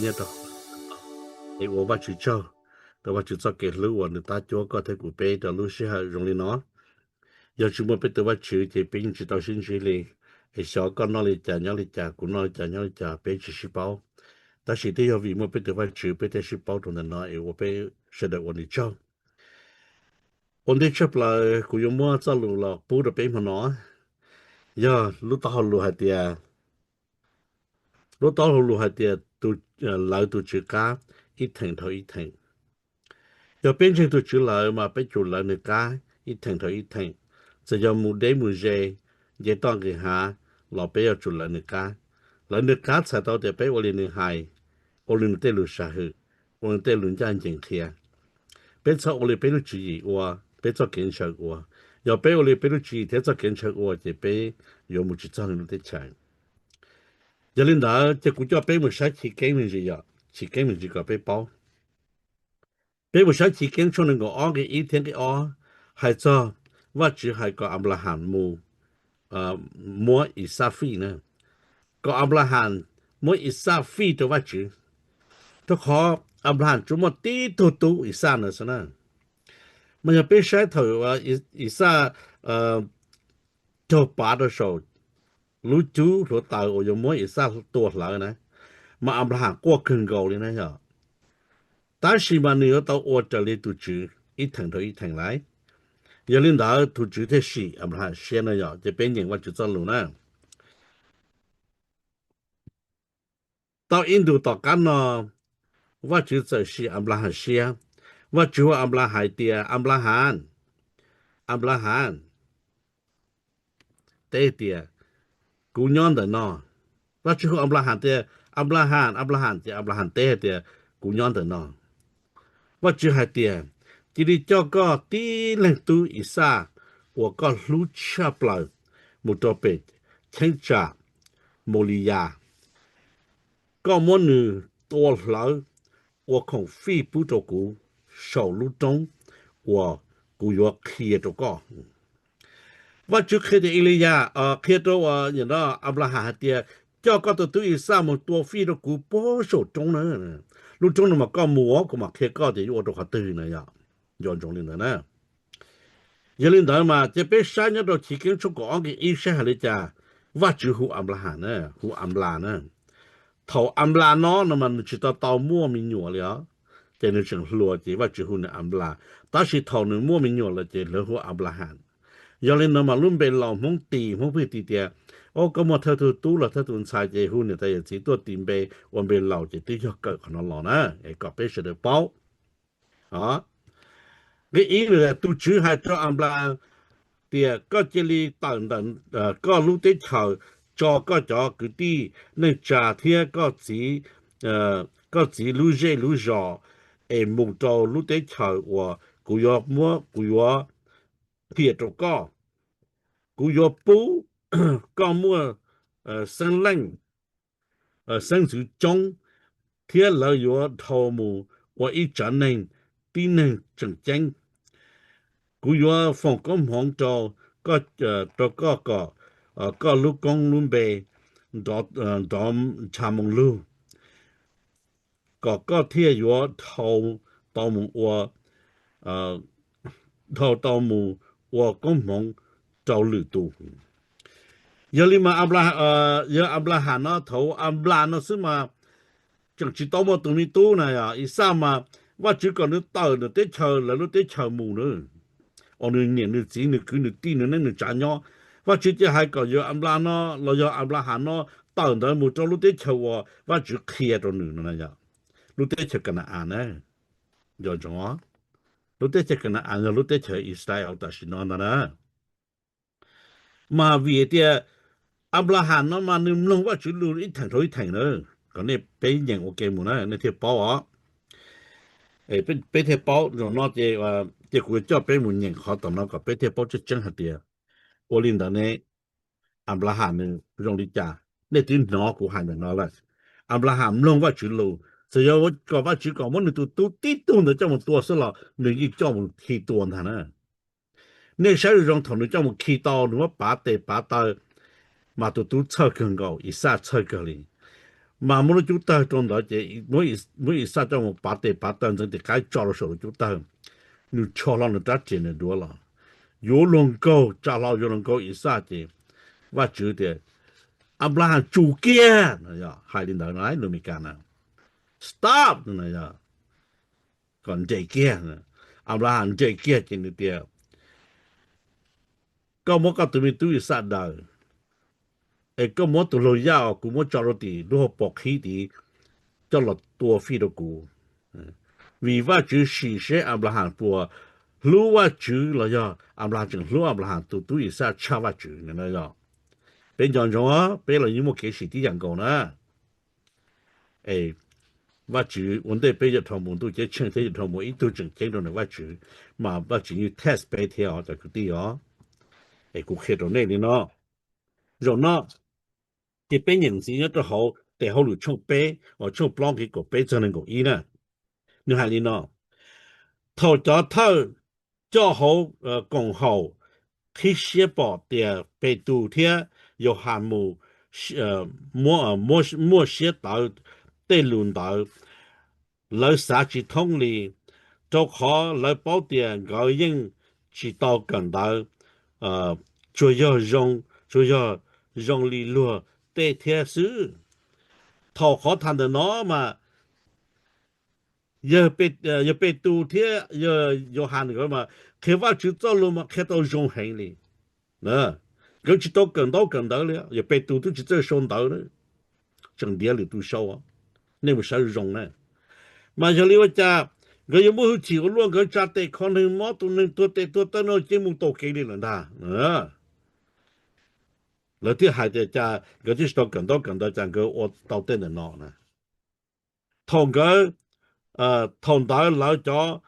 nyob rau hauv lub ntiaj teb no, es ua Vajtswv tsaug rau Vajtswv txoj kev hlub uas nws tab cuab koj thiab kuv peb rau lub sij hawm zoo li no. Yog tsis muaj peb tus Vajtswv ces peb yeej tsis tau sib ntsib li. Es xyov koj noj li cas nyob li cas, kuv noj li cas nyob li cas, peb tsis sib paub. Tab sis twb yog vim muaj peb tus Vajtswv peb thiaj sib paub rau ntawm no es ua peb sawv daws ua nws tsaug. Ua ntej tshaj plaws kuv yuav muab txoj lus los pub rau peb hmo no, yog lub taub hau lus hais tias, lub taub hau lus hais tias, lawv tus Tswv qab ib theem dhau ib theem. Yog peb ntseeg tus Tswv lawm mas peb tsum lawv nws qab ib theem dhau ib theem. Txawm yog mus deb mus ze, nce toj nqis hav, los peb yuav tsum lawv nws qab. Lawv nws qab txhais tau tias peb ua li nws hais, ua li nws tej lus sam hwm, ua li nws tej lus ncaj ncees qhia. Peb txhob ua li peb lub tswv yim ua, peb txoj kev ntshaw ua. Yog peb ua li peb lub tswv yim thiab txoj kev ntshaw ua ces peb yuav mus tsis txog nws lub teb chaws. Yog li ntawd ces kuv coj peb mus saib chiv keeb me ntsis yom, chiv keeb me ntsis kom peb paub. Peb mus saib chiv keeb tshooj nees nkaum ob nqe ib thiab nqe ob, hais txog Vajtswv hais kom Anplaham mus muab Ixaj fij na, kom Anplaham muab Ixaj fij rau Vajtswv, rau qhov Anplaham tsuas muaj tib tug tub Ixaj ntawd xwb na. Mas yog peb saib thaum Ixaj raug pav rau saum lub cub hluav taws uas yuav muab Ixaj tua hlawv na, mas Anplaham quaj kawg nkaus li na yom. Tab sis mas nws yuav tau ua raws li tus Tswv ib theem dhau ib theem lawm. Yog li ntawd tus Tswv thiaj sim Anplaham siab no yom, ces peb nyeem Vajtswv txoj lus na. Tau ib ntus tom qab no, Vajtswv txawm sim Anplaham siab. Vajtswv hu Anplaham hais tias, Anplaham, Anplaham, teb tias, kuv nyob ntawm no. Vajtswv hu Anplaham tias, Anplaham, Anplaham, ces Anplaham teb hais tias, kuv nyob ntawm no. Vajtswv hais tias, cia li coj koj tib leeg tub Ixaj uas koj hlub tshaj plaws mus rau pem cheeb tsam Mauliyas. Koj muab nws tua hlawv ua khoom fij pub rau kuv saum lub roob uas kuv yuav qhia rau koj. Vajtswv qhia tias Eliyas, qhia rau Anplaham hais tias, coj koj tus tub Ixaj mus tua fij rau kuv puag saum roob na. Lub roob no mas koj mus, kuv mam qhia koj tias yuav ua rau qhov twg na yom. Nco ntsoov li ntawd na. Yog li ntawd mas ces peb saib nyob rau chiv keeb tshooj kaum ob nqe ib saib hais li cas. Vajtswv hu Anplaham na, hu Anplas na. Thaum Anplas no no mas nws tsis tau tau muaj me nyuam li os, ces nws tseem hluas ces Vajtswv hu nws Anplas. Tab sis thaum nws muaj me nyuam lawm ces lawv hu Anplaham. Yog li no mas lub npe laus Hmoob tis, Hmoob pheej tis tias, o, koj muaj thawj tug tub los thawj tug ntxhais ces hu niam tais yawm txiv tuaj tis npe ua npe laus ces twb yog kawm qhov no los na, es kom peb sawv daws paub. Nqe ib, tus Tswv hais rau Anplas tias koj cia li tawm ntawm koj lub teb chaws, tso koj cov kwv tij neej tsa thiab koj txiv lub zej lub zos es mus rau lub teb chaws uas kuv yuav muab, kuv yuav qhia rau koj. Kuv yuav pub koj muaj xeeb leej xeeb ntxwv coob, thiab lawv yuav dhau mus ua ib tsav neeg, tib neeg tseem ceeb. Kuv yuav foom koob hmoov rau koj, rau koj kom koj lub koob lub npe nrov ntsha moo lug, kom koj thiaj yuav dhau tau mus ua, dhau tau mus ua koob hmoov rau lwm tus. Yog li mas, yog Anplaham no, thaum Anplas no xwb mas tseem tsis tau muaj tus me tub na, Ixaj mas Vajtswv kom nws tawm nws teb chaws, lawv lub teb chaws mus na, uas nws niam nws txiv nws kwv nws tij nws neej nws tsav nyob. Vajtswv cia hais kom yog Anplas no los yog Anplaham no tawm ntawd mus rau lub teb chaws uas Vajtswv qhia rau nws no, lub teb chaws Kana-as na. Nco ntsoov, lub teb chaws Kana-as yog lub teb chaws Israel tam sim no ntag na. Mas vim tias Anplaham no mas nws mloog Vajtswv lus ib theem dhau ib theem na, kom nej peb nyeem ua ke mus na nej thiaj paub os. Peb thiaj paub zaum no ces, ces kuv coj peb mus nyeem qhov tom no kom peb thiaj paub tseeb tseeb hais tias ua li ntawd ne, Anplaham nws zoo li cas. Nej twb hnov kuv hais ntawm no lawm, Anplaham mloog Vajtswv lus, txawm yog kom Vajtswv kom muab nws tus tub tib tug ntawd coj mus tua xwb los nws yeej coj mus khi tua ntag na. Nej saib zoo thaum nws coj mus khi tau, nws muab pav tes pav taw, mas tus tub txhawj kawg nkaus, Ixaj txhawj kawg li. Mas muab lub cub tawg rau ntawd ces muab Ixaj coj mus pav tes pav taw ntxeev tes qaib tso rau saum lub cub tawg. Nws tshov hlo nws rab riam nws duav los, yuav luag nkaug, tsa hlo yuav luag nkaug Ixaj ces Vajtswv tias, Anplahas, tsum kiag! Hais li ntawd no lus Meskas na, stop, kom nres kiag. Anplahas nres kiag ces nws tias, Koj muab koj tus me tub Ixaj daws, es koj muab tus laug yaj uas kuv muab tso rau tim lub hauv paus qhib tid coj los tua fij rau kuv. Vim Vajtswv sim seb Anplahas puas hlub Vajtswv los yog Anplahas tseem hlub Anplahas tus tub Ixaj tshaj Vajtswv no. Peb nco ntsoov, peb los yeej muaj kev sim tib yam nkaus na. Es Vajtswv ua ntej peb yuav dhau mus ntuj ceeb tsheej thiab yuav dhau mus ib tug tseem ceeb rau ntawm Vajtswv, mas Vajtswv yeej test peb thiab os cov kwv tij os. Es kuv qhia rau nej li no, zaum no ces peb nyeem ntxiv nyob rau hauv tes hauj lwm tshooj peb, tshooj plaub nqe kaum peb txog nees nkaum ib na. Nws hais li no, thaum cov thawj coj hauv koom haum qhib siab pom tias Petus thiab Yauhas mus muaj siab tawv tej lus ntawd, lawv xav tsis thoob li, rau qhov lawv paub tias nkawd yeej tsis tau kawm ntawv, tsuas yog zoo, tsuas yog zoo li luag tej thiab xwb. Thaum qhov tham ntawm no mas yawg Petus thiab yawg Yauhas nkawd mas qhia Vajtswv txoj lus mas qhia tau zoo heev li. Nkawd tsis tau kawm ntaub kawm ntawv li, yawg Petus twb tsis txawj sau ntawv, tseem ntiav lwm tus sau. Nej mus saib zoo na. Mas yog li ua cas nkawd yuav muaj hwj chim ua luaj, nkawd tsa tes kho neeg mob, tus neeg tuag tes tuag taw no ces mus taus kev li lawm ntag. Lawv thiaj hais tias cas nkawd twb tsis tau kawm ntaub kawm ntawv cas nkawd ua tau tej ntawm no na. Thaum nkawd, thaum ntawd lawv cov,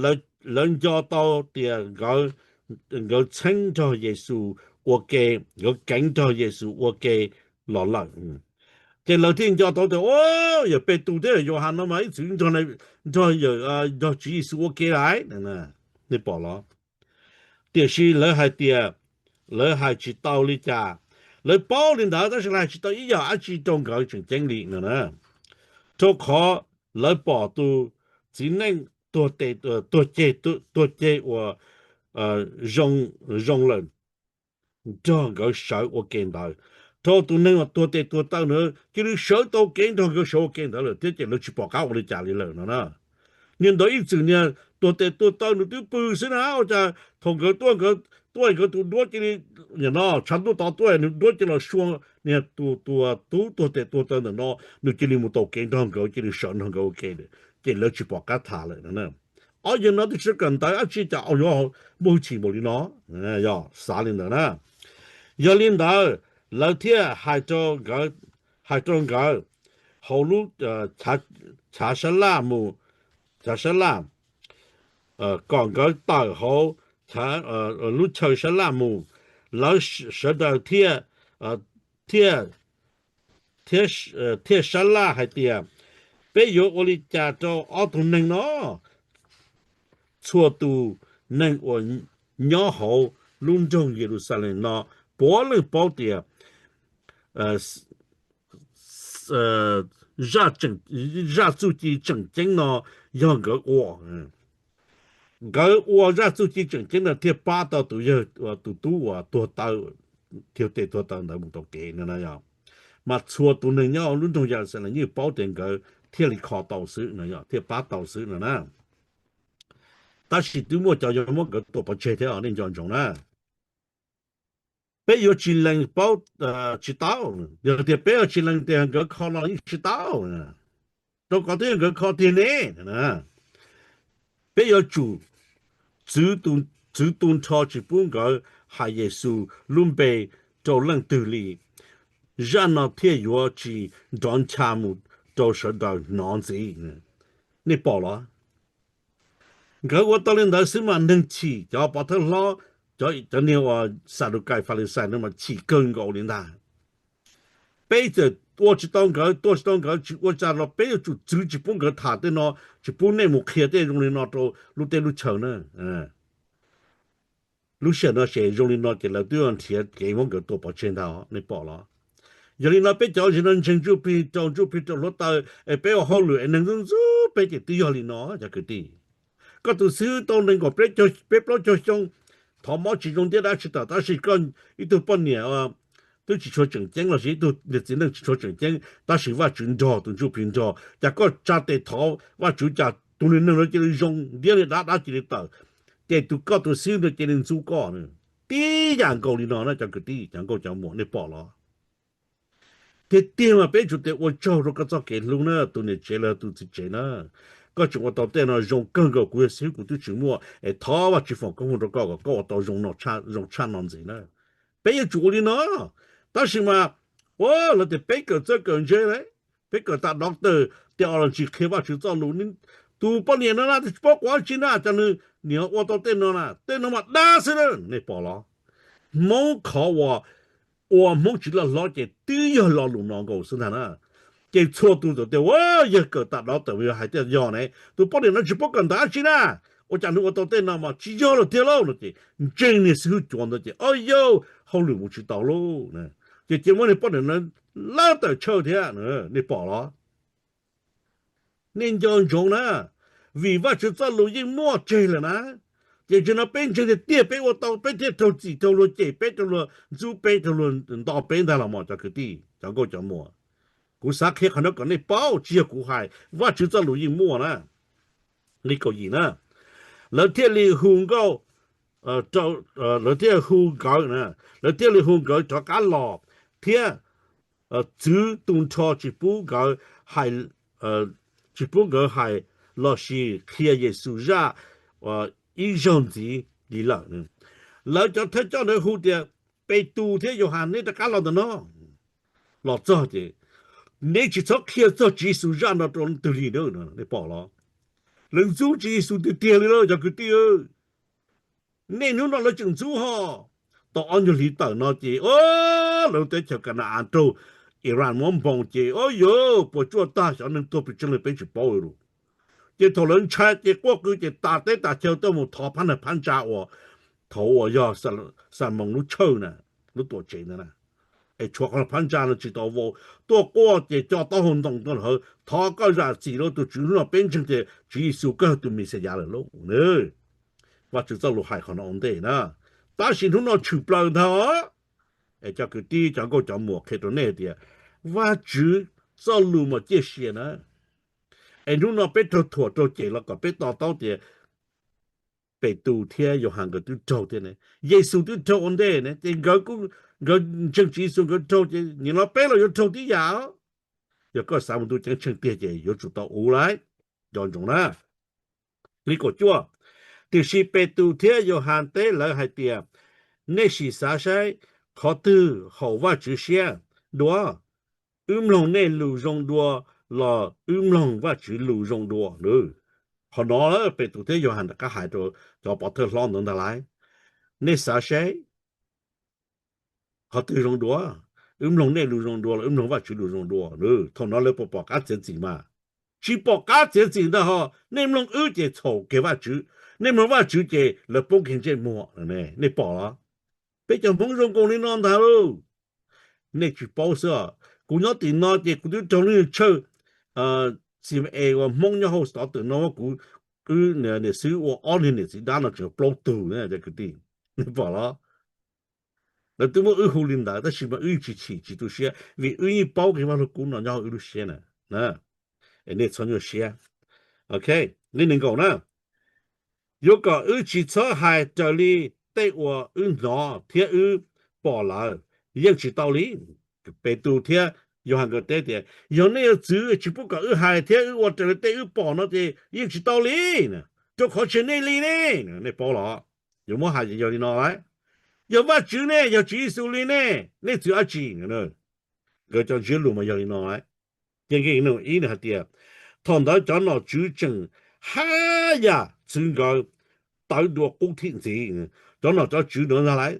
lawv nco tau tias nkawd txheeb nrog Yexus ua ke, nkawd keev nrog Yexus ua ke los lawm. Ces lawv thiaj nco tau tias, o, yawg Petus thiab yawg Yauhas no mas ib txwm nrog, nrog Tswv Yexus ua ke lawm. Nej pom los? Tiam sis lawv hais tias, lawv hais tsis tau li cas. Lawv paub li ntawd tab sis lawv hais tsis tau ib yam dab tsi rau nkawd tseem ceeb li no na. Rau qhov lawv pom tus txiv neej tuag ceg, tuag ceg uas zoo lawm nrog nkawd sawv ua ke ntawd, rau tus neeg uas tuag tes tuag taw ntawd cia li sawv tau kev nrog nkawd sawv ua ke ntawd lawm thiab ces lawv tsis pom qab ua li cas li lawm no na. Niag ntawd ib txwm niag tuag tes tuag taw nws twb pw xwb na, ua cas thaum nkawd tuaj, nkawd tuaj nkawd tus duab cia li, nim no tshav ntuj to tuaj nws duab cia li los sua niag tus, tus tub tuag tes tuag taw ntawm no, nws cia li mus tau kev nrog nkawd, cia li sawv nrog nkawd ua ke, ces lawv tsis pom qab tham lawm no. Ob yawg no twb tsis kawm ntawv dab tsi cas yuav muaj hwj chim npaum li no, yog xav li ntawd na. Yog li ntawd, lawv thiaj hais rau nkawd, hais rau nkawd hauv lub chav sab laj mus, chav sab laj, kom nkawd tawm hauv lub chaw sab laj mus. Lawv sawv daws thiaj, thiaj, thiaj, thiaj sab laj hais tias, peb yuav ua li cas rau ob tug neeg no? Txhua tus neeg uas nyob hauv lub nroog Yeluxalees no puav leej paub tias zaj txuj ci tseem ceeb no yog nkawd ua. Nkawd ua zaj txuj ci tseem ceeb no thiaj pab tau tus yawg, tus tub uas tuag taw, tuag tes tuag taw ntawd mus tau kev no. Mas txhua tus neeg nyob lub nroog Yeluxalees yeej paub tias nkawd thiaj li kho tau xwb no, thiaj pab tau xwb no na. Tab sis twb muaj cov yuav muab nkawd tua pov tseg thiab, nej nco ntsoov na. Peb yuav tsis lees paub, tsis tau. Yog tias peb yuav tsis lees tias nkawd kho no yeej tsis tau, rau qhov twb yog nkawd kho tiag ne. Peb yuav tsum txwv tu nrho tsis pub nkawd hais Yexus lub npe rau leej twg li, zaj no thiaj yuav tsis nrov ncha mus rau sawv daws hnov ntxiv. Nej pom los? Nkawd ua tau li ntawd xwb mas neeg chim, cov pov thawj hlob, cov niag uas Xadukais Falixais no mas chim kawg nkaus li ntag. Peb txawm ua tsis tau nkawd, tua tsis tau nkawd, tsis ua cas los peb yuav tsum txwv tsis pub nkawd tham tej no, tsis pub nej mus qhia tej zoo li no rau lub teb lub chaw na. Lub sij hawm no ces zoo li no ces lawv twb nrhiav kev muab nkawd tua pov tseg ntag, nej pom los? Yog li no peb cov ntseeg no ntseeg ntsuj plig rau ntsuj plig rau hluav taws es peb ua hauj lwm es neeg ntxub ntxub peb ces twb yog li no cov kwv tij. Koj tus xib hwb tau nees nkaum peb plaub caug xyoo, thov mob tsis zoo thiab dab tsi tawm, tab sis koj ib tug poj niam twb tsis tshua tseem ceeb los sis ib tug niag txiv neej tsis tshua tseem ceeb, tab sis Vajtswv nrog tus ntsuj plig nrog, cas koj tsa tes thov Vajtswv cas tus niag neeg no cia li zoo, ntiab li dab dab cia li tawm, ces tus koj tus xib hwb no cia li ntxub koj. Tib yam nkaus li no na cov kwv tij, cov nkauj cov muam, nej pom los? Tiag tiag mas peb tsum tias ua tsaug rau koj txoj kev hlub na tus niam tsev los tus txiv tsev na. Koj tseem ua tau tej no zoo kawg nkaus, kuv yog xib hwb kuv twb tsis muaj es thov Vajtswv foom koob hmoov rau koj kom koj ua tau zoo tshaj no ntxiv na. Peb yuav tsum ua li no. Tab sis mas ua lawv tias peb kawm txawj kawm ntse lawm, peb kawm tas doctor, theology, qhia Vajtswv txoj lus, tus poj niam no na twb tsis paub quav tsi na, cas nws niam ua tau tej no na, tej no mas dab xwb na, nej pom los? Hmoob qhov uas ua Hmoob tsis loj hlob ces twb yog lo lus no nkaus xwb ntag na. Ces txhua tus txawm tias ua yawg kawm tas doctor mas yog hais tias yog ne, tus poj niam no tsis paub kawm ntawv dab tsi na, ua cas nws ua tau tej no mas tsis yog lawm tiag lauj no ces ntseeg niag xib hwb cuav ntawd ces o yauj hauj lwm mus tsis tau lauj. Ces cia muab niag poj niam no lawb tawm chaw thiab, nej pom los? Nej nco ntsoov na, vim Vajtswv txoj lus yeej muaj tseg lawm na. Ces tsis no peb ntseeg tiag tiag peb ua tau peb thiaj raug txim raug luag cem peb raug luag ntxub peb raug luag nto peb ntag los mas cov kwv tij cov nkauj cov muam. Kuv xav qhia qhov no kom nej paub, tsis yog kuv hais, Vajtswv txoj lus yeej muaj na. Li kaum yim na, lawv thiaj li hu nkauj, lawv thiaj hu nkawd, lawv thiaj li hu nkawd rov qab los thiab txwv tu nrho tsis pub nkawd hais, tsis pub nkawd hais los sis qhia Yexus zaj ib zaug ntxiv li lawm. Lawv cov thawj coj ntawd hu tias, Petus thiab Yauhas, neb rov qab los ntawm no. Los txog ces neb tsis txhob qhia txog Tswv Yexus zaj no rau leej twg li na, nej pom los? Lawv ntxub Tswv Yexus tiag tiag li lauj cov kwv tij. Nej hnub no lawv tseem ntxub ho. Tau ob nyuag hlis tawm no ces lawv teb chaws Ka na-as raug Iran muab npoos ces o yauj puas tsuaj tag, xyov neeg tuag pes tsawg leej peb tsis paub lawm. Ces thaum lawv ntshai ces quaj qw ces tas teb tas chaw tuaj mus thov phab nag phab ntsa uas thaum uas yog Xamoos lub chawj na, lub tuam tsev ntawd na. Es tshuav qhov phab ntsa no tsis tau vau, tuaj quaj ces co taub hau ntoo tuaj lawm, thov koj zam txim rau tus Tswv, hnub no peb ntseeg tias Tswv Yexus koj yog tus Mexiyas lawm lauj. Vajtswv txoj lus hais qhov no ua ntej na, tab sis hnub no tshwm plaws ntag. Es cov kwv tij cov nkauj cov muam, qhia rau nej tias Vajtswv txoj lus mas ciaj sia na. Es hnub no peb raug thuam raug cem los kom peb to taub tias Petus thiab Yauhas nkawd twb raug thiab ne, Yexus twb raug ua ntej ne, ces nkawd, nkawd ntseeg Tswv Yexus nkawd raug ces nim no peb los yuav raug tib yam. Yog koj xav mus ntuj ceeb tsheej tiag ces yuav tsum tau ua lawm. Nco ntsoov na. Li kaum cuaj, tiam sis Petus thiab Yauhas teb lawv hais tias, Nej sim xav saib qhov twg haum Vajtswv siab dua, wb mloog nej lus zoo dua los wb mloog Vajtswv lus zoo dua? Qhov no Petus thiab Yauhas rov qab hais rau cov pov thawj hlob ntawd ntag lauj, Nej xav saib qhov twg zoo dua, wb mloog nej lus zoo dua los wb mloog Vajtswv lus zoo dua? Thaum no lawv puas pom qab txiav txim mas? Tsis pom qab txiav txim ntag ho. Nej mloog wb ces txhaum kiag Vajtswv, nej mloog Vajtswv ces lawv poob kiag ntsej muag. Nej pom los? Peb cov Hmoob zoo nkaus li no ntag lauj. Nej tsis paub xwb os, kuv nyob tim no ces kuv twb raug lub chawj C I A uas Hmoob nyob hauv xov tooj no muab kuv, wb niam xwb ua ob niag niam txiv dab no tseem plaub tug cov kwv tij. Nej pom los? Lawv twb muab wb hu li ntawd tab sis mas wb tsis chim tsis tu siab vim wb yeej paub kiag Vaj Lug Kub no nyob hauv wb lub siab na. Es nej txhob nyuaj siab. Ok, li nees nkaum na, yuav kom wb tsis txhob hais raws li tej uas wb hnov thiab wb pom lawm yeej tsis tau li. Petus thiab Yauhas nkawd teb tias, Yog nej yuav txwv tsis pub kom wb hais thiab wb ua raws li tej wb pom no ces yeej tsis tau li, rau qhov tsis yog nej li ne. Nej paub los? Yuav muab hais yog li no lauj, yog Vajtswv ne, yog Tswv Yexus li ne, nej txwv dab tsi? Nkawd cov ntsiab lus mas yog li no lauj. Cia nkees ib nws hais tias, Thaum ntawd cov nom tswv tseem haj yam txwv nkawd tawv dua qub thib ntxiv. Cov nom cov tswv ntawd ntag lauj,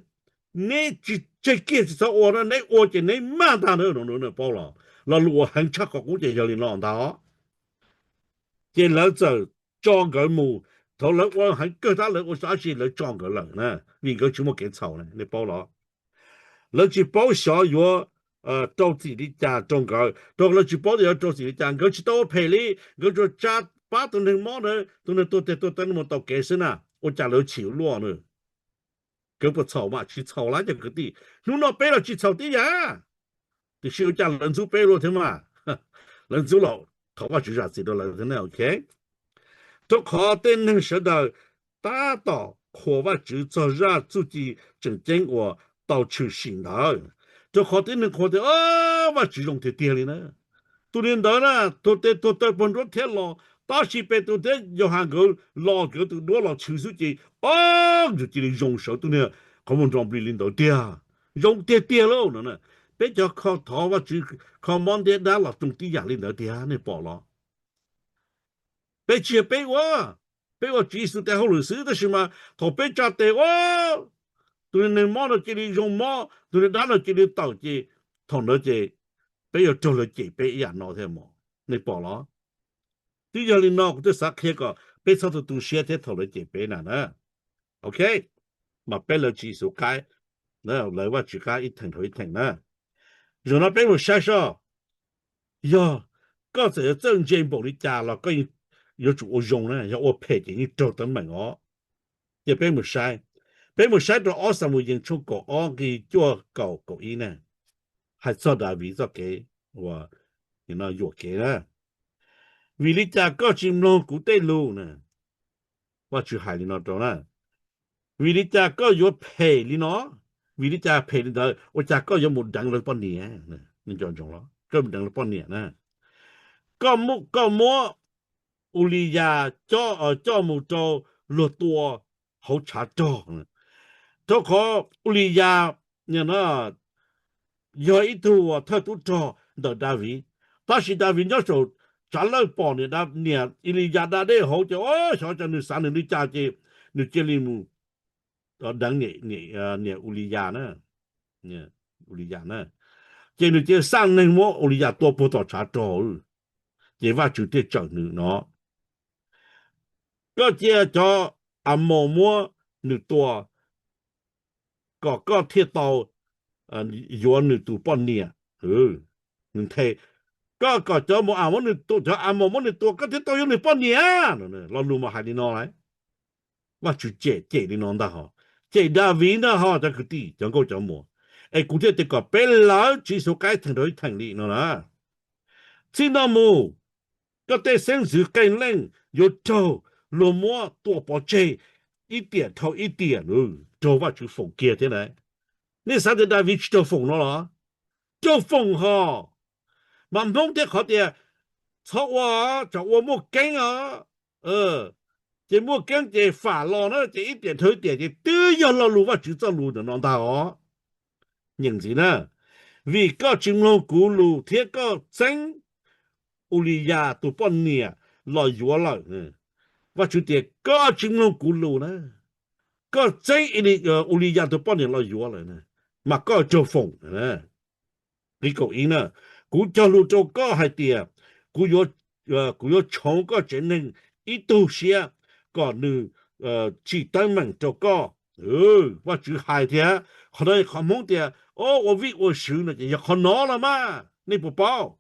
neb tsis tseg kiag tsis txhob ua na, neb ua ces neb mag ntag na. Paub los? Lo lus uas heev tshaj qhov qub ces yog li no ntag os. Ces lawv txawm tso nkawd mus. Thaum lawv ua heev kawg tab lawv ua xyov dab tsi lawv tso nkawd lawm na, vim nkawd tsis muaj kev txhaum na, nej paub los? Lawv tsis paub xyov yuav rau txim li cas rau nkawd, rau lawv tsis paub tias yuav rau txim li cas. Nkawd tsis tau ua phem li, nkawd tsuas tsa pab tus neeg mob ntawd, tus neeg tuag tes tuag taw mus taus kev xwb na, ua cas lawv chim luaj na? Nkawd puas txhaum mas tsis txhaum lawm cov kwv tij. Hnub no peb los tsis txhaum tib yam, tiam sis ua cas lawv ntxub peb luaj thiab mas? Lawv ntxub los thov Vajtswv zam txim rau lawv thiab, ok? Rau qhov tej neeg sawv daws tab tom qhuas Vajtswv txog zaj txuj ci tseem ceeb uas tau tshwm sim ntawd, rau qhov tib neeg qhuas tias Vajtswv zoo tiag tiag li na. Tus li ntawd na, tuag tes tuag taw puag nruab thiab los, tab sis Petus thiab Yauhas nkawd los nkawd tus duab los chwv xwb ces, o, yus cia li zoo sawv tus niag qhov muag nro nplig li ntawd tiag. Zoo tiag tiag lauj no. Peb cov kho thov Vajtswv, kho mob ntiab dab los zoo tib yam li ntawd tiag, nej pom los? Peb tsis yog peb ua, peb ua Tswv Yexus tes hauj lwm xwb, tab sis mas thaum peb tsa tes ua, tus neeg mob no cia li zoo mob, tus neeg dab no cia li tawm ces thaum ntawd ces peb yuav raug lawv cem peb ib yam no thiab mas, nej pom los? Twb yog li no kuv twb xav qhia kom peb txhob tu tu siab thiab thaum lawv cem peb na na. Ok, mas peb lawv Tswv Yexus qaib, lawv Vajtswv qaib ib theem dhau ib theem na. Zaum no peb mus saib soj, yog koj txawm yuav txawj ntse npaum li cas los koj yuav tsum ua zoo na, yog ua phem ces yeej raug teeb meem os. Ces peb mus saib, peb mus saib rau ob Xamuyees tshooj kaum ob nqi cuaj kaum kaum ib na, hais txog Daviv txoj kev uas yuam kev na. Vim li cas koj tsis mloog kuv tej lus na? Vajtswv hais li no rau na, vim li cas koj yuav phem li no? Vim li cas phem li ntawd? Ua cas koj yuav mus deev lawv poj niam? Koj mus deev lawv poj niam na. Koj muab, koj muab Uliyas coj, coj mus rau luag tua hauv tshav rog, rau qhov Uliyas yog ib tug thawj tub rog ntawm Daviv, tab sis Daviv nyob saum tsav lawj pom niam, niam Iliyas da dej hauv ces xyov cas nws xav nws li cas ces nws cia li mus deev niam Uliyas na, Uliyas na, ces nws cia li xa neeg muab Uliyas tua puag tom tshav rog, ces Vajtswv thiaj tsawm nws no. Koj cia cov Amoos muab nws tua kom koj thiaj tau yuav nws tus poj niam. Nws nthe, koj kom cov Amoos muab nws tua, cov Amoos muab nws tua koj thiaj tau yuav nws poj niam. Lo lus mas hais li no lauj. Vajtswv cem, cem li no ntag hos, cem Daviv ntag hos cov kwv tij cov nkauj cov muam. Es kuv thiaj tias kom peb lawv Tswv Yexus qaib theem rau ib theem li no na. Txij no mus, koj tej xeeb ntxwv qee leej yuav raug luag muab tua pov tseg ib tiam dhau ib tiam, raug Vajtswv foom kiag thiab na. Nej xav tias Daviv tsis raug foom no los? Raug foom hos. Mas Hmoob thiaj qhov tias txhob ua, tsam ua muaj keeb os. Ces muaj keeb ces fam los na, ces ib tiam dhau ib tiam ces twb yog lo lus Vajtswv txoj lus ntawm no ntag os. Nyeem ntxiv na, vim koj tsis mloog kuv lus thiab koj txeeb Uliyas tus poj niam los yuav lawm. Vajtswv tias koj tsis mloog kuv lus na, koj txeeb Uliyas tus poj niam los yuav lawm, mas koj raug foom. Nqi kaum ib na, kuv cog lus rau koj hais tias kuv yuav tshoov koj tsev neeg ib tug siab kom nws tsim teeb meem rau koj. Vajtswv hais thiab, qhov no qhov Hmoob tias ua vij ua sw no ces yog qhov no los mas, nej puas paub?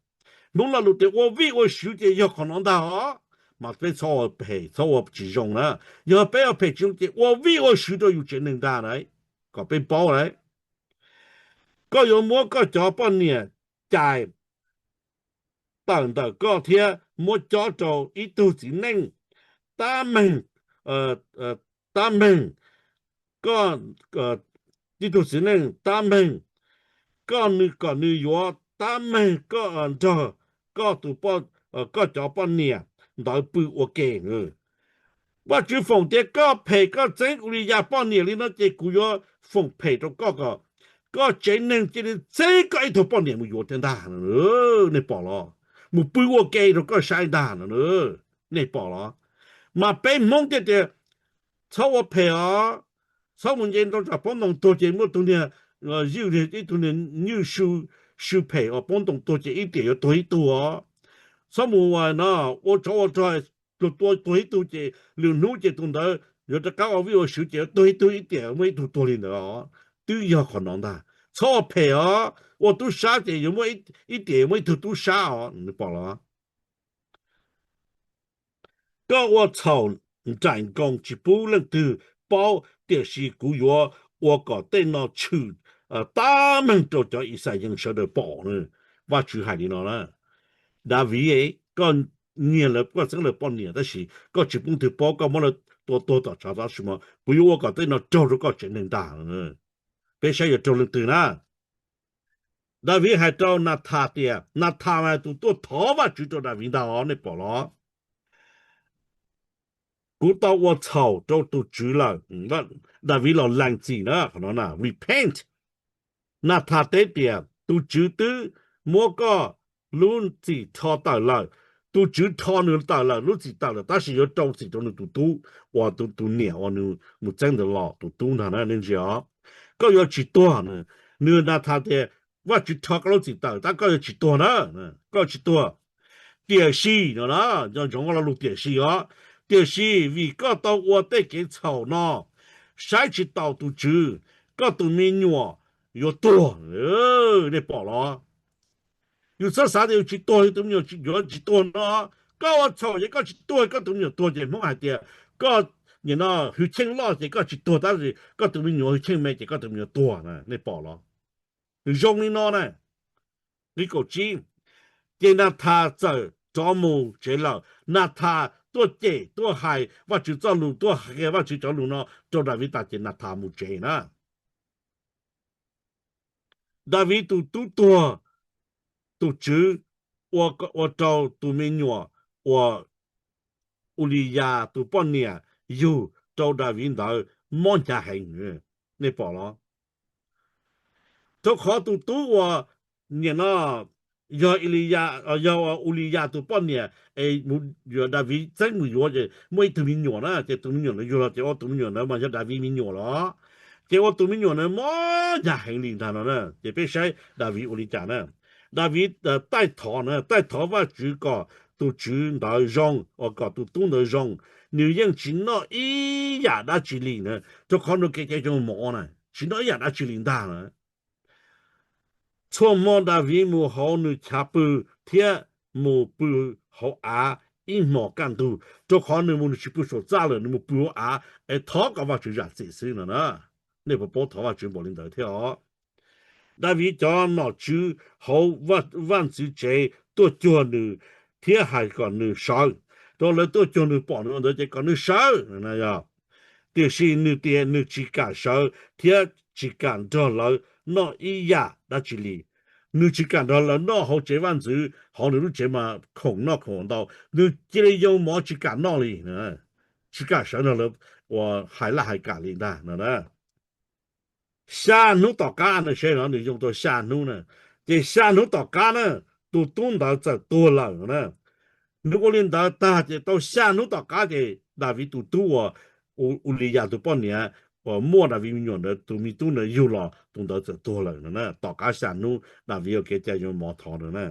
Hmoob lo lus tias ua vij ua sw ces yog qhov no ntag os. Mas peb txhob ua phem, txhob ua tsis zoo na. Yog peb ua phem tsis zoo ces ua vij ua sw rau yus tsev neeg ntag na, kom peb paub na. Koj yuav muab koj cov poj niam cais tawm ntawm koj thiab muab cob rau ib tug txiv neej tab meeg, tab meeg, koj, ib tug txiv neej tab meeg, koj nws kom nws yuav tab meeg koj nrog koj tus, koj cov poj niam ntawd pw ua ke. Vajtswv foom tias koj phem koj txeeb Uliyas poj niam li no ces kuv yuav foom phem rau koj kom koj tsev neeg cia li txeeb koj ib tug poj niam mus yuav thiab ntag. Nej pom los? Mus pw ua ke rau koj saib ntag no. Nej pom los? Mas peb Hmoob thiaj tias txhob ua phem os, txhob mus nce ntoo tsam poob ntoo tuag ces muaj tug niag ywj, ib tug niag ywj sw phem os, poob ntoo tuag ces ib tiam yuav tuag ib tug os. Txhob mus no ua tsov ua rog, tus tua tuag ib tug ces lwm hnub ces tus ntawd yuav rov qab ua vij ua sw ces yuav tuag ib tug, ib tiam muaj ib tug tuag li ntawd os. Twb yog qhov no ntag, txhob ua phem os, Ua tub sab ces yuav muaj ib tiam yuav muaj ib tug tub sab os, nws pom los. Koj ua txhaum nraim nkoos tsis pub leej twg paub, tiam sis kuv yuav ua kom tej no tshwm tab meeg rau cov Ixayees sawv daws pom. Vajtswv hais li no na, Daviv, koj nyiag lawv, koj txeeb lawv poj niam tab sis koj tsis pub leej twg paub, koj muab lawv tua tuag tom tshav tab sis mas kuv yuav ua kom tej no raug rau koj tsev neeg ntag. Peb saib yuav raug leej twg na. Daviv hais rau Nathas tias, Nathas mas tus tuaj thov Vajtswv rau Daviv ntag os, nej pom los. Kuv tau ua txhaum rau tus Tswv lawm. Daviv los lees txim na, qhov no na, repent. Nathas teb tias, tus Tswv twb muab koj lub txim rho tawm lawm. Tus Tswv rho nws tawm lawm, lub txim tawm lawm, tab sis yuav rau txim rau nws tus tub uas tus niam uas nws mus txeeb ntawd los, tus tub ntag na, nej ntsia os. Koj yuav tsis tuag. Nws, Nathas tias, Vajtswv rho koj lub txim tawm tab koj yuav tsis tuag na, koj tsis tuag. Tiam sis no, nco ntsoov lo lus tiam sis os, tiam sis vim koj tau ua tej kev txhaum no, saib tsis taus tus Tswv, koj tus me nyuam yuav tuag. Nej pom los? Yus txhob xav tias yus tsis tuag, yus tus me nyuam yuav tsis tuag no. Koj ua txhaum ces koj tsis tuag, koj tus me nyuam tuag ces Hmoob hais tias koj nim no hwj cheej loj ces koj tsis tuag, tab sis koj tus me nyuam hwj cheej me ces koj tus me nyuam tuag, nej pom los? Nws zoo li no na. Nqe kaum tsib, ces Nathas txawm rov mus tsev lawm. Nathas tuaj cem, tuaj hais Vajtswv txoj lus, tuaj qhia Vajtswv cov lus no rau Daviv tas ces Nathas mus tsev na. Daviv tus tub tuag, tus Tswv ua rau tus me nyuam uas Uliyas tus poj niam yug rau Daviv ntawd mob ncaj heev, nej pom los? Rau qhov tus tub uas nim no yog Uliyas, yog Uliyas tus poj niam es Daviv txeeb mus yuav ces muaj ib tug me nyuam na, ces tus me nyuam ntawd yug los ces ua tus me nyuam ntawd mas yog Daviv me nyuam los, ces ua tus me nyuam ntawd mob ncaj heev li ntag no na. Ces peb saib Daviv ua li cas na. Daviv taij thov na, taij thov Vajtswv kom tus tswv ntawd zoo, kom tus tub ntawd zoo, nws yeej tsis noj ib yam dab tsi li na, rau qhov nws kev cai yoo mov na, tsis noj ib yam dab tsi li ntag na. Txhua hmo Daviv mus hauv nws chav pw thiab mus pw hauv av ib hmos kaj ntug, rau qhov nws mus nws tsis pw saum txaj lawm, nws mus pw hauv av es thov kom Vajtswv zam txim xwb no na. Nej puas paub thov Vajtswv npaum li ntawd thiab os? Daviv cov nom tswv hauv vaj ntxwv tsev tuaj cuag nws thiab hais kom nws sawv, rau lawv tuaj cuag nws pom nws ua ntawd ces kom nws sawv. Tiam sis nws tias nws tsis kam sawv thiab tsis kam nrog lawv noj ib yam dab tsi li. Nws tsis kam nrog lawv noj hauv tsev vaj ntxwv, hauv nws lub tsev mas khoom noj khoom ntau, nws cia li yoo mov tsis kam noj li, tsis kam sawv nrog lawv ua hais laj hais kam li ntag no na. Xya hnub tom qab no, seb no nws yoo tau xya hnub na, ces xya hnub tom qab na, tus tub ntawd txawm tuag lawm na. Nws ua li ntawd tag ces tau xya hnub tom qab ces Daviv tus tub uas Uliyas tus poj niam uas muaj Daviv me nyuam ntawd tus me tub ntawd yug los tus ntawd txawm tuag lawm no na. Tom qab xya hnub Daviv ua kev cai yoo mov thov no na.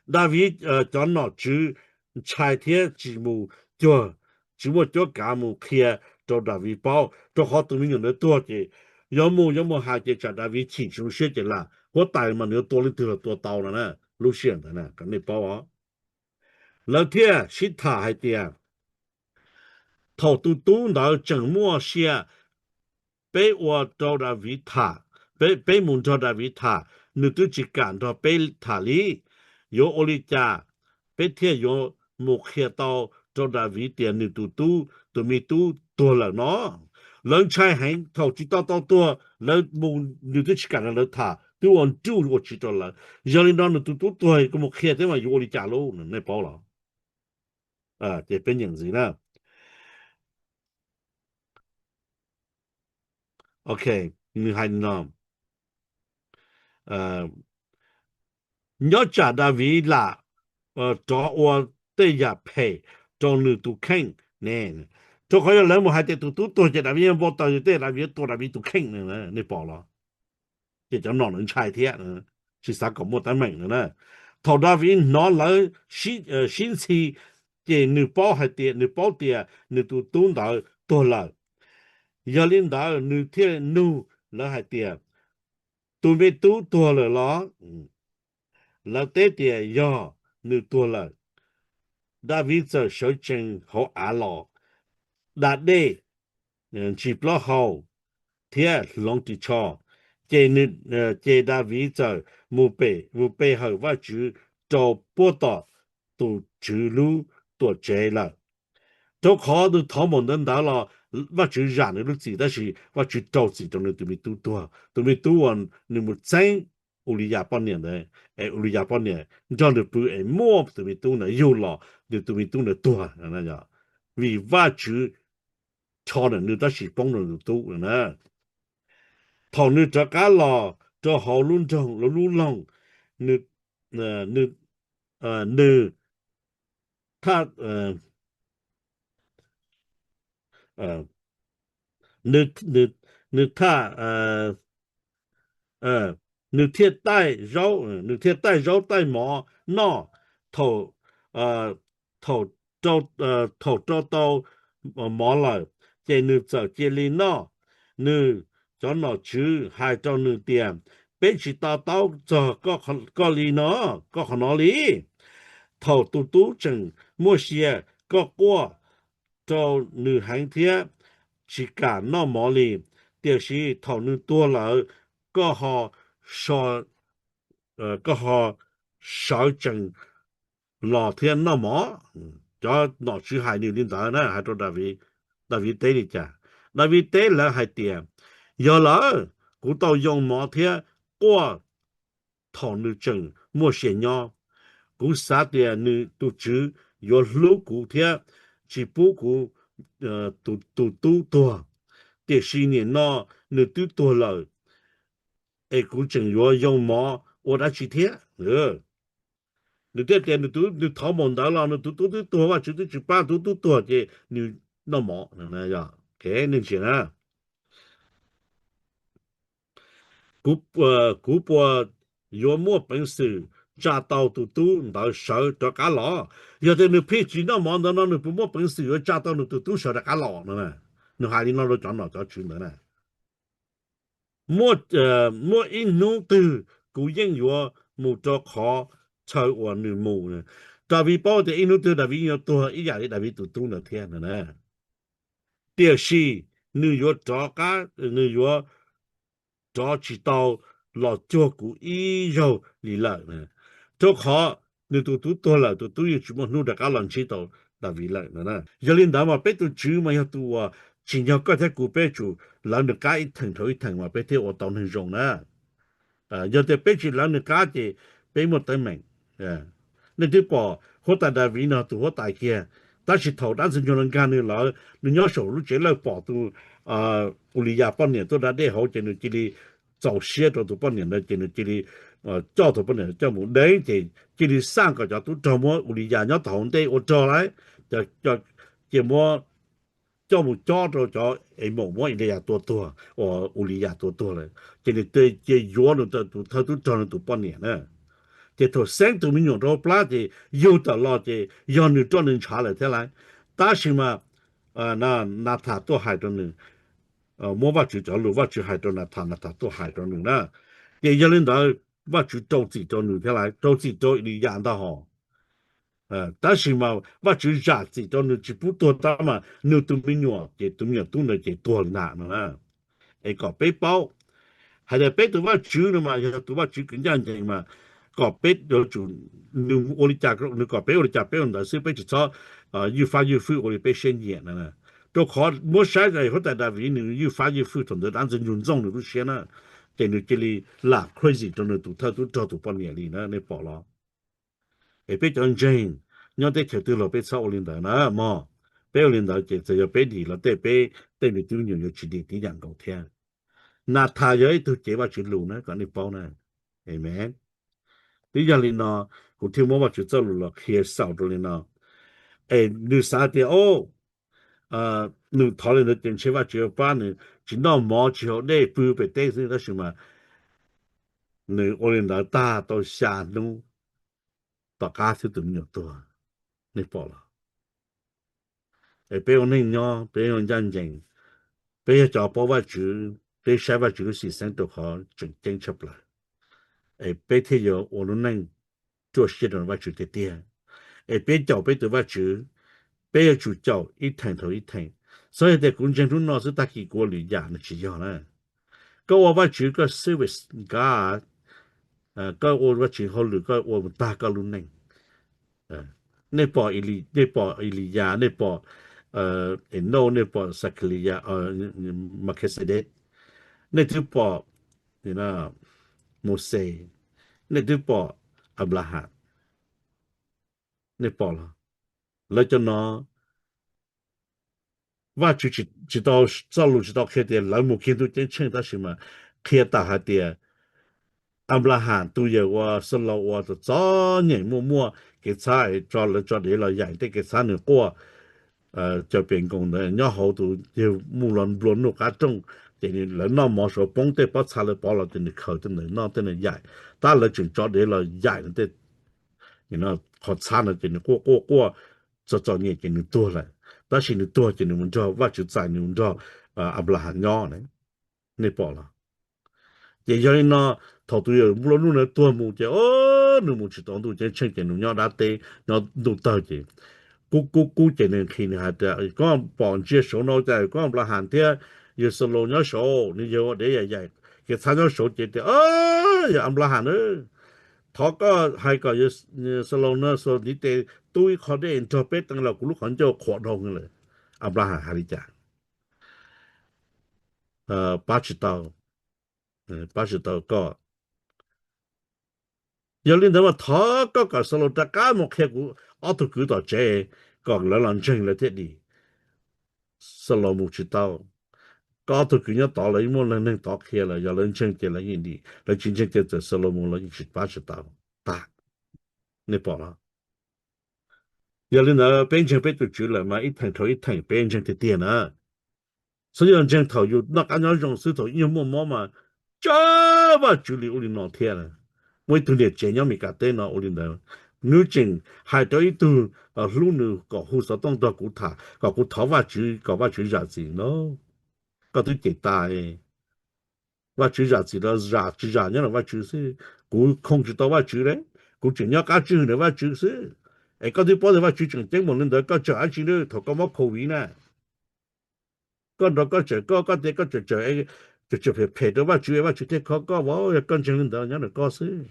Daviv cov nom tswv ntshai thiab tsis mus cuag, tsis muaj cuab kav mus qhia rau Daviv paub, rau qhov tus me nyuam ntawd tuag ces yog mus yuav mus hais ces tsam Daviv chim tsis zoo siab ces lam huab tais mas nws yuav tua leej twg los tua tau no na. Lub sij hawm ntawd na, kom nej paub os. Lawv thiaj sib tham hais tias, thaum tus tub ntawd tseem muaj sia, peb ua rau Daviv tham, peb mus nrog Daviv tham, nws twb tsis kam nrog peb tham li. Yuav ua li cas peb thiaj yuav mus qhia tau rau Daviv tias nws tus tub, tus me tub tuag lawm no? Lawv ntshai heev, thaum tsis tau tau tuag lawv mus, nws twb tsis kam nrog lawv tham, twb ua nruj ua tsiv rau lawv. Yog li no nws tus tub tuag kuv mus qhia thiab mas yuav ua li cas lauj, nej paub los? Ces peb nyeem ntxiv na. Ok, nws hais no, nyob tsam Daviv lam rov ua tej yam phem rau nws tus kheej ne. Rau qhov yog lawv mus hais tias tus tub tuag ces Daviv yeej npau taws tej, Daviv yuav tua Daviv tus kheej, nej pom los? Ces cov nom ntawd ntshai thiab, tsis xav kom muaj teeb meem no na. Thaum Daviv hnov lawv sib ntxhi, ces nws paub hais tias, nws paub tias nws tus tub ntawd tuag lawm. Yog li ntawd nws thiaj nug lawv hais tias, Tus me tub tuag lawm los? Lawv teb tias, Yog, nws tuag lawm. Daviv txawm sawv tsees hauv av los, da dej ntsis plaub hau thiab hloov ris tsho. Ces, ces Daviv txawm mus pe hawm Vajtswv rau puag tom tus Tswv lub tuam tsev lawm. Rau qhov nws thov npaum ntawd ntawd los Vajtswv zam nws lub txim, tab sis Vajtswv rau txim rau nws tus me tub tuag. Tus me tub uas nws mus txeeb Uliyas poj niam ntawd, es Uliyas poj niam nrog nws pw es muaj tus me tub ntawd yug los, nws tus me tub ntawd tuag. Vim Vajtswv rho ntawm nws tab sis poob rau nws tus tub na. Thaum nws rov qab los rau hauv lub nroog, lub loog, nws, nws thaj, nws, nws thaj, nws thiaj taij zaub, nws thiaj taij zaub taij mov noj. Thaum, thaum, thaum rau tau mov lawm, ces nws txawm cia li noj. Nws cov nom tswv hais rau nws tias, Peb tsis to taub txog koj li no, koj qhov no li. Thaum tus tub tseem muaj sia, koj quaj rau nws heev thiab tsis kam noj mov li, tiam sis thaum nws tuag lawm, koj ho, koj ho sawv tsees los thiab noj mov. Cov nom tswv hais nws li ntawd na, hais rau Daviv. Daviv teb li cas? Daviv teb lawv hais tias, Yog lawm, kuv tau yoo mov thiab quaj thaum nws tseem muaj sia nyob. Kuv xav tias nws tus tswv yuav hlub kuv thiab tsis pub kuv tus tub tuag, tiam sis nim no nws twb tuag lawm, es kuv tseem yuav yoo mov ua dab tsi thiab? Nws thiaj tias nws thov npaum ntawd los nws tus tub twb tuag, Vajtswv twb tsis pab, tus tub tuag ces nws noj mov. Kev neeg ntsia na, kuv puas yuav muaj peev xwm tsa tau tus tub ntawd sawv rov qab los? Yog tias nws pheej tsis noj mov ntawd no nws puas muaj peev xwm yuav tsa tau nws tus tub sawv rov qab los no? Nws hais li no rau cov nom cov tswv ntawd na. Muaj ib hnub twg kuv yeej yuav mus rau qhov chaw uas nws mus. Daviv paub tias ib hnub twg Daviv yuav tuag ib yam li Daviv tus tub ntawd thiab no. Tiam sis nws yuav rov qab, nws yuav rov tsis tau los cuag kuv ib zaug li lawm, rau qhov nws tus tub tuag lawm, tus tub yeej tsis muaj hnub rov qab los ntsib tau Daviv lawm. Yog li ntawd mas peb tus Tswv mas yog tus uas tsim nyog koj thiab kuv, peb tsum lawv nws qab ib theem dhau ib theem mas peb thiaj ua tau neeg zoo na. Yog tias peb tsis lawv nws qab ces peb muaj teeb meem. Nej twb pom huab tais Daviv no tus huab tais kiag, tab sis thaum dab ntxwg nyoog los nkag nws lawm, nws nyob saum lub tsev lawj pom tus Uliyas poj niam tuaj da dej hauv ces nws cia li txaus siab rau tus poj niam ntawd ces nws cia li coj tus poj niam coj mus deev ces cia li xaj kom cov tub rog muab Uliyas nyob tom hauv ntej ua rog lawm, ces muab coj mus cob rau cov Emoos muab Eliyas tua tuag, uas Uliyas tua tuag lawm ces nws cia yuav nws tus thawj tub rog nws tus poj niam na. Ces thaum xeeb tus me nyuam rau plab ces yug tawm los ces yog nws roj nws ntshav lawm thiab lauj. Tab sis mas Nathas tuaj hais rau nws, muab Vajtswv cov lus Vajtswv hais rau Nathas, Nathas tuaj hais rau nws na. Ces yog li ntawd Vajtswv rau txim rau nws thiab lauj, rau txim rau Eliyas ntag hos. Tab sis mas Vajtswv zam txim rau nws tsis pub tuag tab mas nws tus me nyuam ces tus me nyuam tub ntawd ces tuag li ntag no. Es kom peb paub hais tias peb tus Vajtswv no mas yog tus Vajtswv kws ncaj ncees mas kom peb yuav tsum, nws ua li cas nws kom peb ua li cas peb ua li ntawd xwb, peb tsis txhob ywj fab ywj fwj ua li peb siab nyiam no. Rau qhov muab saib huab tais Daviv nws ywj fab ywj fwj thaum ntawd dab ntxwg nyoog ntxooj nws lub siab na, ces nws cia li lam crazy rau nws tus thawj tub rog tus poj niam li na, nej pom los? Es peb cov ntseeg nyob teb chaws twg los peb txhob ua li ntawd na mog. Peb ua li ntawd ces txawm yog peb dim los tej peb tej me tub me nyuam yuav tsis dim tib yam nkaus thiab. Nathas yog ib tug cev Vajtswv lus na kom nej paub na. Amen. Twb yog li no kuv thiaj muab Vajtswv txoj lus los qhia xaus rau li no. Es nws xav tias o, nws thov li ntawd ces ntshe Vajtswv yuav pab nws tsis noj mov tsis haus dej pw pem teb xwb, tab sis mas nws ua li ntawd tag tau xya hnub tom qab xwb tus me nyuam tuag. Nej pom los? Es peb ua neej nyob peb ua ncaj ncees, peb yog cov paub Vajtswv, peb saib Vajtswv lub xim xeeb rau qhov tseem ceeb tshaj plaws, es peb thiaj yuav ua lub neej ruaj siab rau Vajtswv tiag tiag. Es peb caum peb tus Vajtswv, peb yuav tsum caum ib theem dhau ib theem. Txhob yog tias kuv ntseeg hnub no xwb tag kis kuv ua lwm yam no, tsis yog na. Koj ua Vajtswv koj service God, koj ua Vajtswv hauj lwm koj ua mus tag koj lub neej. Nej pom, nej pom Eliyas, nej pom Enauj, nej pom Xakhaliyas, Mekixedes, nej twb pom Mauxes, nej twb pom Anplaham, nej pom los? Lawv cov no Vajtswv tsis tau, txoj lus tsis tau qhia tias lawv mus kiag ntuj ceeb tsheej, tab sis mas qhia tawm hais tias Anplaham tus yawg uas Xaus Laus uas txom nyem muaj muaj kev txhab, lawv tso dev los yaim tej kev txhab nws quaj, cov pem nkoos ntawd nyob hauv tus yawg muaj los nplua nuj qab rooj, ces lawv noj mov saud poob tej pob txha lawv pov los ces nws khaws tej ntawd noj tej ntawd yaim, tab lawv tseem tso dev los yaim tej qhov txhab no ces nws quaj quaj quaj txom txom nyem ces nws tuag lawm. Tab sis nws tuag ces nws mus nrog Vajtswv txais, nws mus nrog Anplaham nyob, nej pom los? Ces yog li no, thaum tus yawg nplua nuj na tuag mus ces nws mus tsis tau ntuj ceeb tsheej ces nws nyob dab teb nyob ntuj tawg ces kub kub kub ces nws nqhis nws hais tias, koj pom ntsia saud no cas koj Anplaham thiab yawg Xaus Laus nyob saud, nws yawg ua dev yaim yaim kev txhab nyob saud ces tias, yog Anplaham na, thov koj hais kom Xaus Laus no, Xaus Laus ntiv tes tub ib qho dej nrog peb teev los kuv lub qhov ncauj qhuav dhau lawm. Anplaham hais li cas? Pab tsis tau, pab tsis tau koj. Yog li ntawd mas thov koj kom Xaus Laus rov qab mus qhia kuv ob tug kwv tom tsev kom lawv los ntseeg lawv thiaj dim. Xaus Laus mus tsis tau. Koj ob tug kwv nyob tod lawv yeej muaj leej neeg tod qhia lawm, yog lawv ntseeg ces lawv yeej dim, lawv tsis ntseeg ces txawm Xaus Laus mus los yeej tsis pab tsis tau. Tag, nej pom los? Yog li ntawd peb ntseeg peb tus Tswv lawm mas ib theem dhau ib theem peb ntseeg tiag tiag na. Txhob yog ntseeg thaum yus noj qab nyob zoo xwb, thaum ib nyuag muaj mob mas tsav Vajtswv li ub li no thiab. Muaj ib tug niam tsev nyob Mes Kas teb no ua li ntawd, nws tseem hais rau ib tug hlub nws kom hu xov tooj nrog kuv tham kom kuv thov Vajtswv kom Vajtswv zam txim no. Koj twb cem tas, Vajtswv zam txim los zam tsis zam nyob ntawm Vajtswv xwb, kuv khoo tsis tau Vajtswv li, kuv tseem nyob qab tswj ntawm Vajtswv xwb. Es koj twb paub tias Vajtswv tseem ceeb npaum li ntawd koj tseem hais tsis li thaum koj mob COVID na. Koj nrog koj tseem koj koj tias koj tseem tseem phem phem rau Vajtswv es Vajtswv thiaj kho koj, yog koj ntseeg li ntawd nyob ntawm koj xwb.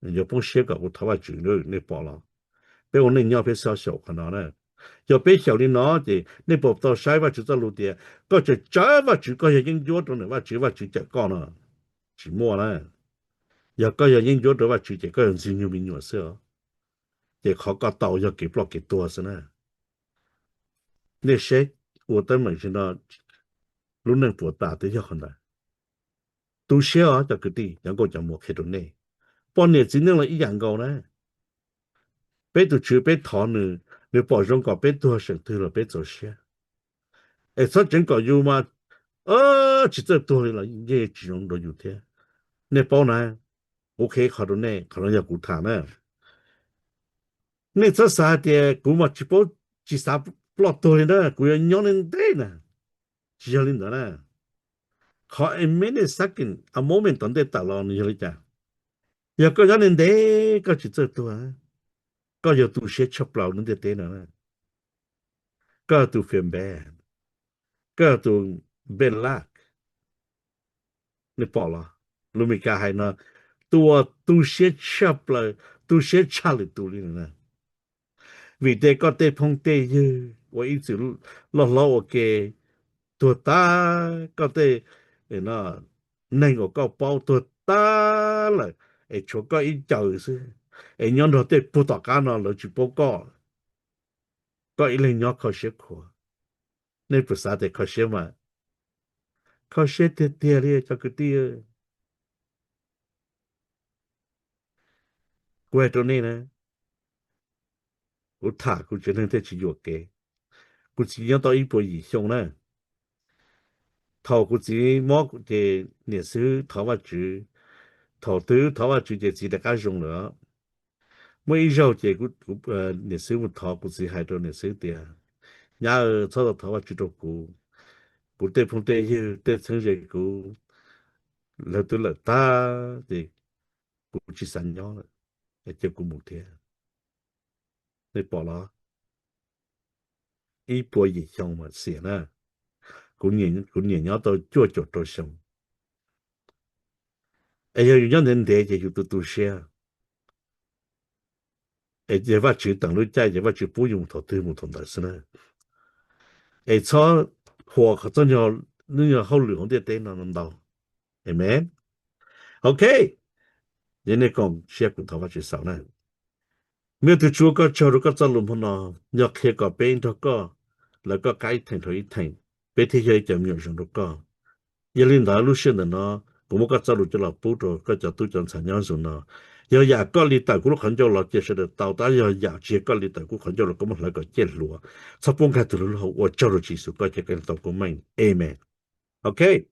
Yuav poob siab kom kuv thov Vajtswv, nej pom los? Peb ua neej nyob peb xav xyaum qhov no na. Yog peb xyaum li no ces nej puas tau saib Vajtswv txoj lus tias koj tseem tsav Vajtswv, koj yog yeeb ncuab rau ntawm Vajtswv, Vajtswv cawm koj no? Tsis muaj na. Yog koj yog yeeb ncuab rau Vajtswv ces koj yog ntxwg nyoog me nyuam xwb os. Ces qhov koj tau yog kev ploj kev tuag xwb na. Nej saib, ua teeb meem tsis no, lub neej puas tas twb yog qhov ntawd. Tu siab os cov kwv tij, cov nkauj cov muam, qhia rau nej, poj niam txiv neej los ib yam nkaus na. Peb tus Tswv peb thov nws, nws pom zoo kom peb tuag seem twg los peb txaus siab. Es txhob tseev kom yus mas tsis txawj tuag li los yeej tsis zoo rau yus thiab. Nej paub na, kuv qhia ib qho rau nej, qhov no yog kuv tham na. Nej txhob xav hais tias kuv mas tsis paub, tsis xav ploj tuag li na, kuv yuav nyob ntev ntev na. Tsis yog li ntawd na. Qhov a minute, second, a moment tom ntej tawm los nws yog li cas? Yog koj nyob ntev ntev koj tsis txawj tuag, koj yog tu siab tshaj plaws lub ntiaj teb no na. Koj yog tus phiam npe, koj yog tus bad luck. Nej pom los? Lus Meskas hais no, tus uas tu siab tshaj plaws, tu siab tshaj lwm tus li na. Vim tias koj tej phooj tej ywg uas ib txwm loj hlob ua ke tuag tag, koj tej neeg uas koj paub tuag tag lawm, es tshuav koj ib caws xwb, es nyob nrog tej puag tom qab no lawv tsis paub koj, koj ib leeg nyob kho siab khuav. Nej puas xav tias kho siab mas? Kho siab tiag tiag li cov kwv tij. Kuv hais rau nej na, kuv tham kuv tsev neeg thiaj tsis yuam kev. Kuv txiv nyob tau ib puas yim xyoo na. Thaum kuv txiv mob ces niam xib hwb thov Vajtswv, thaum twg thov Vajtswv ces txiv rov qab zoo lawm. Muaj ib zaug ces niam xib hwb mus thov, kuv txiv hais rau niam xib hwb tias, nyab, txhob tau thov Vajtswv rau kuv, kuv tej phooj tej ywg tej txheeb ze kuv, lawv twb lawm tag ces kuv tsis xav nyob lawm, es cia kuv mus thiab. Nej pom los? Ib puas yim xyoo mas xiam na, kuv nyiam nyob tau cuaj caum rau xyoo. Es yog yus nyob ntev ntev ces yus tu tu siab, es yog Vajtswv teem lub caij ces Vajtswv pub yus mus thaum twg mus thaum ntawd xwb na. Es txhob huam qhov txoj, nws yog hauj lwm hauv ntiaj teb no ntau. Amen. Ok, yog nej koom siab kuv thov Vajtswv xaus na. Me tug Tsua, koj tsaug rau koj txoj lus hmo no, yog qhia kom peb nrog koj lawv koj qab ib theem dhau ib theem, peb thiaj yog ib cov me nyuam zoo rau koj. Yog li ntawd lub sij hawm ntawm no kuv muab koj txoj lus coj los pub rau koj cov tub cov ntxhais nyob zus no. Yog yam koj li tawm kuv lub qhov ncauj los cia sawv daws tau, tab yog yam tsis yog koj li tawm kuv qhov ncauj los koj muab hlawv kom ciaj hluas, txhob pub nkag tus hlub hlub hauv. Ua tsaug rau Tswv Yexus, koj cia koj tau kuv meej. Amen. Ok.